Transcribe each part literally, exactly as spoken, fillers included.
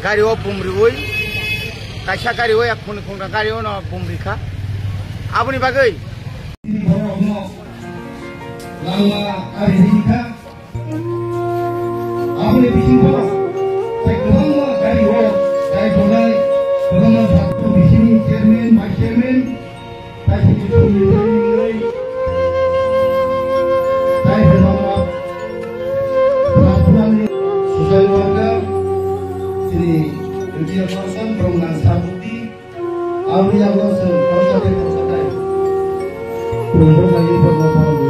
Gari o bum riwi, kaisa gari o yak khungni khungna gari o no bum rikha. Aboni bagwi. Borokno langma ari rikha. Aboni bisingo tei kwbangma gari o tei bonai kwbangma bhato bisini chairman, vice chairman, Kaisa ni thani thani nai. Kaisa ni thani thani. Social worker, sini, Rijia Korsan, Bromna Sabuti, Aulia Korsan, Korsan, Korsan. Brombo Kayi, Brombo Sabuti.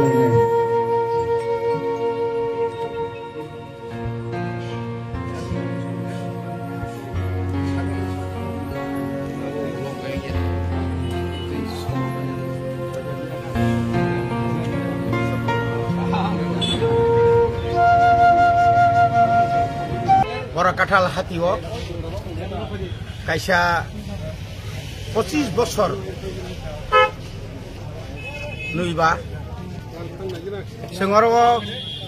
Bora Kathal hatio kaisa pochis bosor nwiba. Chwng oro o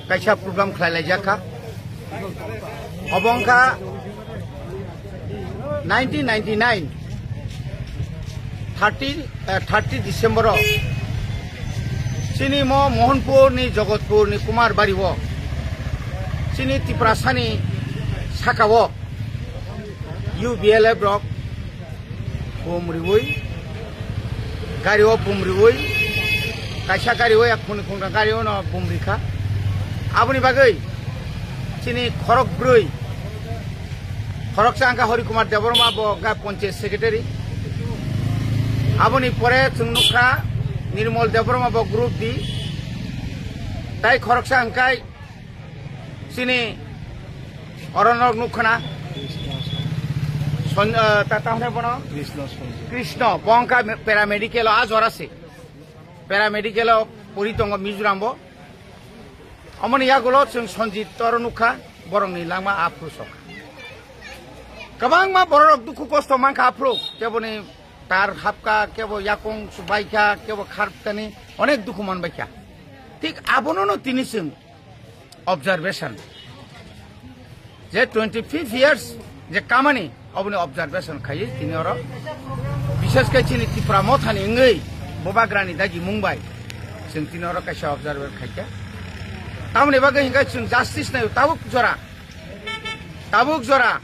kaisa program khlai laijak kha. Obo wngkha nineteen ninety-nine, thirty, eh, thirty December o chini mo Mohanpur ni Jogotpur ni Kumar Bari o chini Tiprasa ni saka o U B L F rok bum riwi, gari o bum riwi, kaisa gari o yak khungni khungna gari o no bum rikha. Aboni bagwi chini khorok brwi, khoroksa wngkha Hari Kumar Debbarma, bo wngkha Panchayat Secretary. Aboni pore chwng nukha Nirmal Debbarma, bo Group D. Tai khoroksa wngkha Chini oro nok nukkhana. Son-, eh, ta, ta hwnwi bono? Krishna Sanjay. Krishna, bo wngkha me-, paramedical o a jora se. Paramedical o pori tongo Mizoram bo. Omoni yagulo chwng Sanjit oro nukha, borokni langma aphuru sok. Kwbangma bororok dukhu kosto mankha aphuru, keboni tar hapkha, kebo yakung subaikha, kebo kharpkani, onek dukhu manbaikha. Thik abonono tini chwng observation. Je twenty five years je kamani, oboni observation khaiwi tini oro, bishes khe chini Tipra Mothani wngwi Bubagrani dagi mung bai chwng tini oro kaisa observation khaikha. Tamoni bagwi hinkhe chwng justice nai tabuk jora, tabuk jora.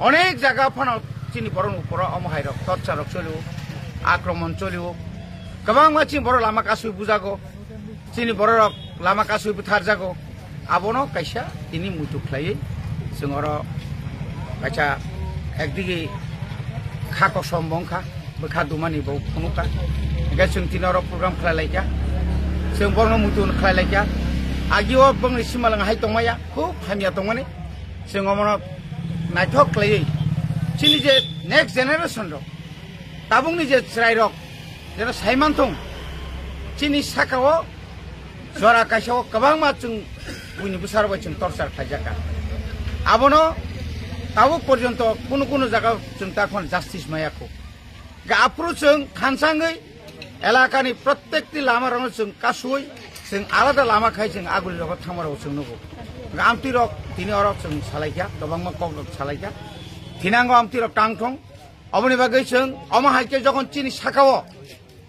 Onek jaga phano chini borokni uporo omo hai rok torture rok cholio, akromon cholio. Kwbangma chini borok lama kasui bujago, chini borok rok lama kasui butharjago. Abono kaisa tini muitu khlaiwi chwng oro kaisa ekdigi kha kosom bo wngkha, bwkha dumani bo phunukha. Hingke chwng tini oro program khlai laikha, chwng borokno muitu khlai laikha. Agio bongni simalwng hai tongmaya, khub hamya tongmani. Chwng omono naithok khlaiwi chini je next generation rok, tabukni je chwrairok, jeno saimanthung, chini sakao jora kaisao kwbangma chwng buini bwsarok bai chwng torchar khlaijakha. Abono tabuk porjonto kunu kunu jaga chwng takhon justice maya kho. Ga aphuru chwng thansa wngwi elakani prottekti lamarokno chwng kasui, chwng alada lama khai chwng aguli rokho thangmarokbo chwng nugo. Ga amtwirok tini oro chwng salaikha, kwbangma kokrok salaikha. Thinango amtwirok tangthong. Oboni bagwi chwng omo hai khe jokhon chini sakao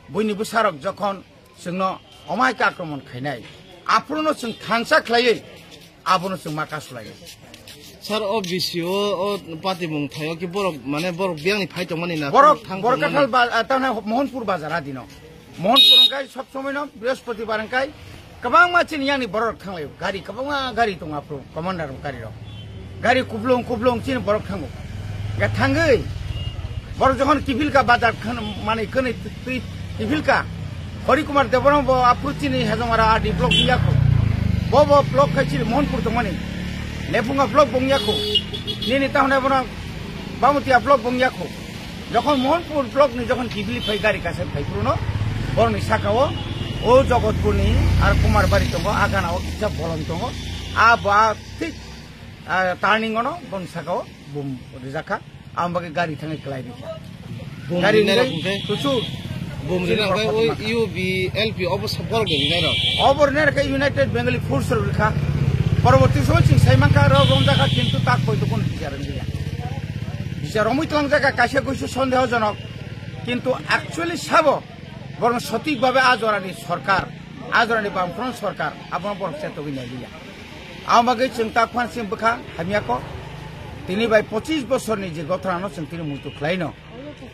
buini bwsarok jokhon chwngno omo hai khe akromon khainai, aphuruno chwng thansa khlaiwi abono chwng ma kasulai. Sir, o B C O o patimung thaio ki borok, mane, borok biyangni phai tongmani na? Borok, thang borok tongmani? Kathal ba-, ah, tamni Mohanpur bazar adino. Mohanpur wngkai sob somoi no Brihaspatibar wngkai kwbangma chini yang ni borok thanglaio. Gari kwbangma gari tongo aphuru, commander gari rok. Gari kublung kublung chini borok thango. Ga thangwi borok jokhon kiphilka bazar khan mani kani twi kiphilka. Hari Kumar Debbarma bo aphuru chini Hajamara R D block wngya kho. Bo bo block khai chini Mohanpur tongmani. Lephunga block bo wngya kho. Nini tahone bono Bamutia block bo wngya kho. Jokhon Mohanpur block ni jokhon kiphilwi phai gari kaisa phai phuru no borok ni saka o, o Jogotpur ni ar Kumar Bari tongo, a gana o kisa bolong tongo. A ba thik, ah, turning ono boni saka o bum rijak kha. Ang bagwi gari thangwi kwlai rikha. Bum gari rinai rok rinai hwnkhe? Kuchuk. Bum rinai hwnkhe o U B L P obo sa-, borok ni rinai rok? Obo rinai rok khe United Bengali Force rok rikha. Poroboti somoy chwng sai mankha, rok romjakha, kintu tak poito kono bichar wngya. Bichar romwi twlangjak kha, kaisa kuisu sondehojonok. Kintu actually sabo, borokno sotik babe a jorani sorkar, a jorani Bamfront sorkar, abono borok chetogwi nailiya. Aboni bagwi chwng tak phan chwng bwkha hamya kok. Tini bai pochis bosorni je gothrano chwng tini muitu khlaino.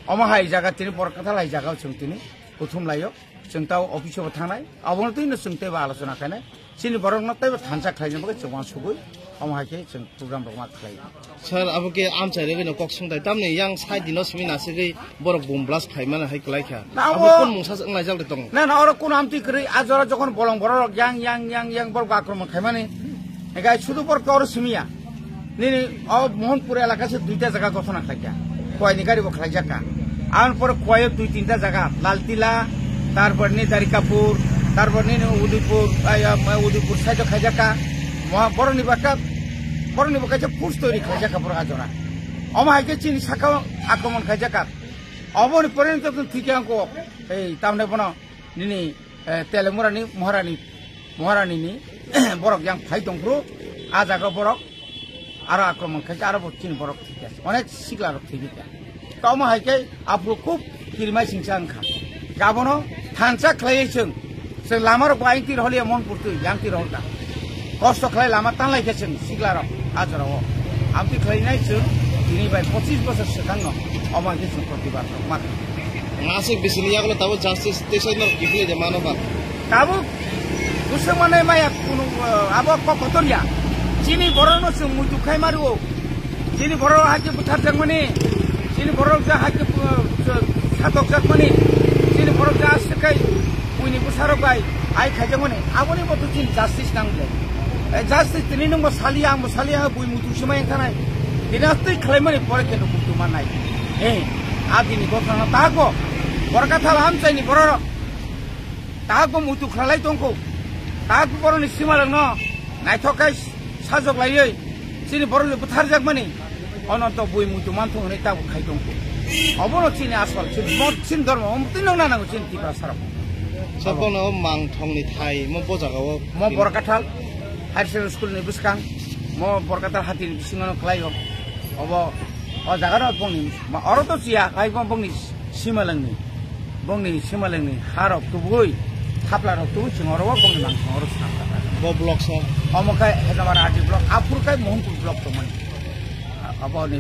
Omo hai jaga tini borok kwthal hai jaga chwng tini kuthum laio. Chwng tao office o thangnai, abono twino chwng teibo alochona khainai. Chini borokno teibo thansa khlaina bagwi chwng uansugwi, omo hai khe chwng program rok ma khlai. Sir, abo khe amchai rwgwino kok sungdai, tamni yang sai dino simi nasigwi borok boom blast khlaimani hai kwlai kha. Na, abo abo kon mungsa wnglaijak de tongo. Na, na, oro kuno amtwi kwrwi, a jora jokhon bolong borok rok yang, yang, yang, yang borok akromon khaimani, hinkhe sudu borok to oro simiya. Nini o Mohanpur elaka se duita jaga gothona khlaikha. Kuwai ni gari bo khlaijak kha. Aboni pore Kuwai o dui tinta jaga, Laltila, tarpor ni Darikapur, tarpor nini Udaipur, ai, ah, Udaipur side o khaijak kha. Mo-, borok ni baka, borok ni bo kaisa force toiri khlaijak kha borok a jora. Omo hai khe chini saka o akromon khaijak kha. Oboni pore ni joto thik ang ko, ei, tamne bono nini, eh, Telemurani Maharani, Maharani ni borok yang phai tongphuru, a jaga borok aro akromon khai, aro bo chini borok thwi kha, onek sikla rok thwi kha. Tamo hai khe aphuru khub kirimai singsa wngkha. Abono thansa khlaiwi chwng, chwng lama rok bo ayang tir holiya mon purtwi yang tir holta. Kosto khlai lama tanlai khe chwng sikla rok a jora o. Amtwi khlainai chwng tini bai pochis bosor swkang no omo hai khe chwng protibad rok ma kha. Aswk bisini yagulo tabuk justice tei soino kiphilwi de mano ba. Tabuk bwswk manai maya kunu, uh, abo kok kotor ya. Chini borokno chwng muitu khai mario. Chini borok hakhe butharjakmani. Chini borok ja hakhe, uh, satokjakmani. Chini borok ja aswk khai buini bwsarok bai ai khaijakmani. Aboni bo to chini justice nang le. Eh, justice tini nwng bo saliya, ang bo saliya, bui muitu swmai wngkha nai. Tini astwi khlaimani pore khe no muitu mannai. Eh, a dini gothrano tago. Borok kathal hamchaini borok. Tago muitu khlai tongkho. Tago borokni simalwkno naithok khai sajok laiwi chini borokni butharjakmani. Ononto bui muitu manthok hwnwi tabuk khai tongkho. Obono chini asol, chini mo-, chini dhormo, omo twi nokna nango chini Tiprasarok. Sabono Mangthongni thai, mo bo jagao. Mo Borkathal Higher Secondary School ni bwskang, mo Borkathal hatini bisingo no khlaio. Obo, o jaga no bongni, ma oro to chiya, hai bo bongni simalwngni, bongni simalwngni ha rok tubui, thapla rok tubui, chwng oro o bongni Mangthong oro swnam kha. Bo block so? Omo khai Hedamar R D block, aphuru khai Mohanpur block tongmani. Abo ni